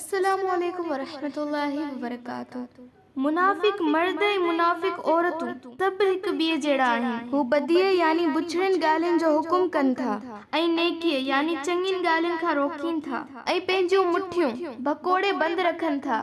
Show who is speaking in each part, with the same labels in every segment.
Speaker 1: السلام عليڪم ورحمة الله وبرڪاته منافق مرد ۽ منافق عورتون سڀ هڪ ٻئي جهڙا آهن. هو بديء يعني بڇڙين ڳالهين جو حڪم ڪن ٿا ۽ نيڪيء يعني چڱين ڳالهين کان روڪين ٿا ۽ پنهنجيون مٺيون ڀڪوڙي بند رکن ٿا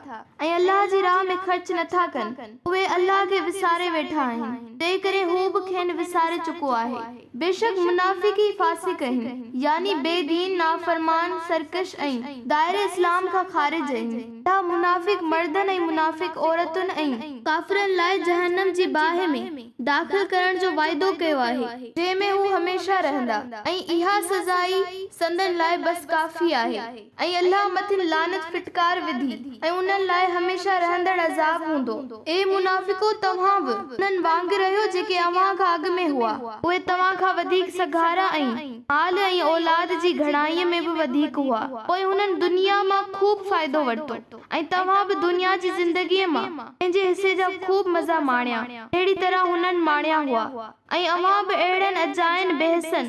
Speaker 1: ۽ الله جي راهه ۾ خرچ نٿا ڪن. اهي الله کي وساري ويٺا آهن، تنهنڪري هو به کين وساري چڪو آهي. بيشڪ منافق ئي فاسق اهن، يعني بي دين، نافرمان، سرڪش ۽ دائري اسلام کان خارج اهن. الله منافق مردن ۽ منافق عورتن ۽ ڪافرن لاء جهنم جي باهه ۾ داخل ڪرڻ جو وعدو ڪيو آهي، جنهن ۾ هو هميشه رهندا ۽ اها سزا ئي سندن لاء بس ڪافي آهي. ۽ الله مٿن لعنت ڦٽڪار وڌي ۽ انهن لاء هميشه رهندڙ عذاب هوندو. اي منافقو! توهان به انهن وانگر رهيو جيڪي اوهان کان اڳ ۾ هئا، اهي توهان کان وڌيڪ سگهارا ۽ مال ۽ اولاد جي گهڻائيء ۾ به وڌيڪ هئا، پوء هنن دنيا مان خوب فائدو ورتو ۽ توهان به دنيا جي زندگيء مان پنهنجي حصي جا خوب مزا ماڻيا، جهڙي طرح هنن ماڻيا هئا. ۽ اوهان به اهڙن اجاين بحثن،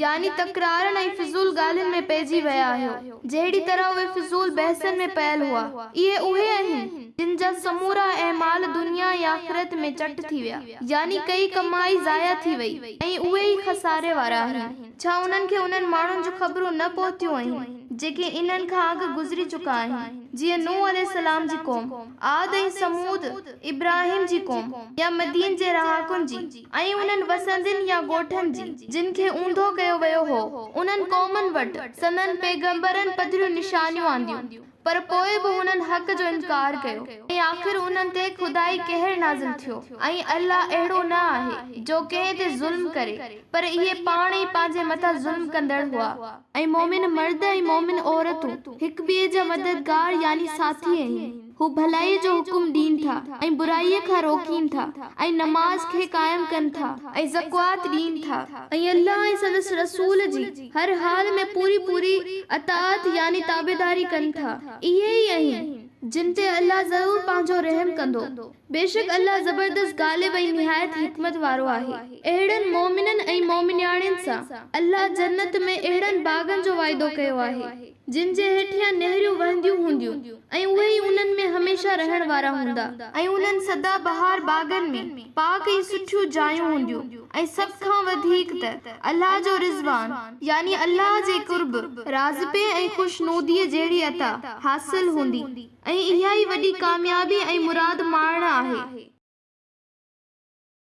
Speaker 1: يعني تڪرارن ۽ فضول ڳالهين ۾ پئجي ويا آهيو، جهڙي طرح اهي فضول بحثن ۾ پيل هئا. اهي اهي آهن، جن جا سمورا اعمال دنيا ۽ آخرت ۾ چٽ ٿي ويا، يعني ڪئي ڪمائي ضايع ٿي وئي ۽ اهي ئي خساري وارا آهن. ڇا انهن کي انهن ماڻهن جون خبرون نه پهتيون آهن، جيڪي انهن کان اڳ گذري چڪا آهن، جيئن نوح عليه السلام جي قوم، عاد ۽ ثمود، ابراهيم جي قوم، يا مدين جي رهاڪن جي، ۽ انهن وسندين يا ڳوٺن جي، جن کي اونڌو ڪيو ويو هو، انهن قومن وٽ، سندن پيغمبرن پڌريون نشانيون آنديون، پر پوء به هنن حق جو انڪار ڪيو، ۽ آخر انهن تي خدائي قهر نازل ٿيو، ۽ الله اهڙو نه آهي، جو ڪنهن تي ظلم ڪري، پر اهي پاڻ ئي پنهنجي مٿان ظلم ڪندڙ هئا. ۽ مؤمن مرد ۽ مؤمن عورتون هڪ ٻئي جا مددگار يعني ساٿي آهن. هو ڀلائيء جو حڪم ڏين ٿا ۽ برائيء کان روڪين ٿا ۽ نماز کي قائم ڪن ٿا ۽ زڪوات ڏين ٿا ۽ الله ۽ سندس رسول جي هر حال ۾ پوري پوري اطاعت يعني تابعداري ڪن ٿا. اهي ئي آهن جن تي الله ضرور پنهنجو رحم ڪندو. بيشڪ الله زبردست غالب ۽ نهايت حڪمت وارو آهي. اهڙن مؤمنن ۽ مؤمنياڻين سان الله جنت ۾ اهڙن باغن جو وعدو ڪيو آهي. جن جي هيٺيان نهريون وهنديون هونديون ۽ اهي ئي انهن ۾ هميشه رهڻ وارا هوندا. ۽ انهن سدا بهار باغن ۾ پاڪ ۽ سٺيون جايون هونديون ۽ سڀ کان وڌيڪ ته الله جو رضوان، يعني الله جي قرب، راضپي ۽ خوشنوديء جهڙي عطا، حاصل هوندي ۽ اها ئي وڏي ڪاميابي ۽ مراد ماڻڻ آهي.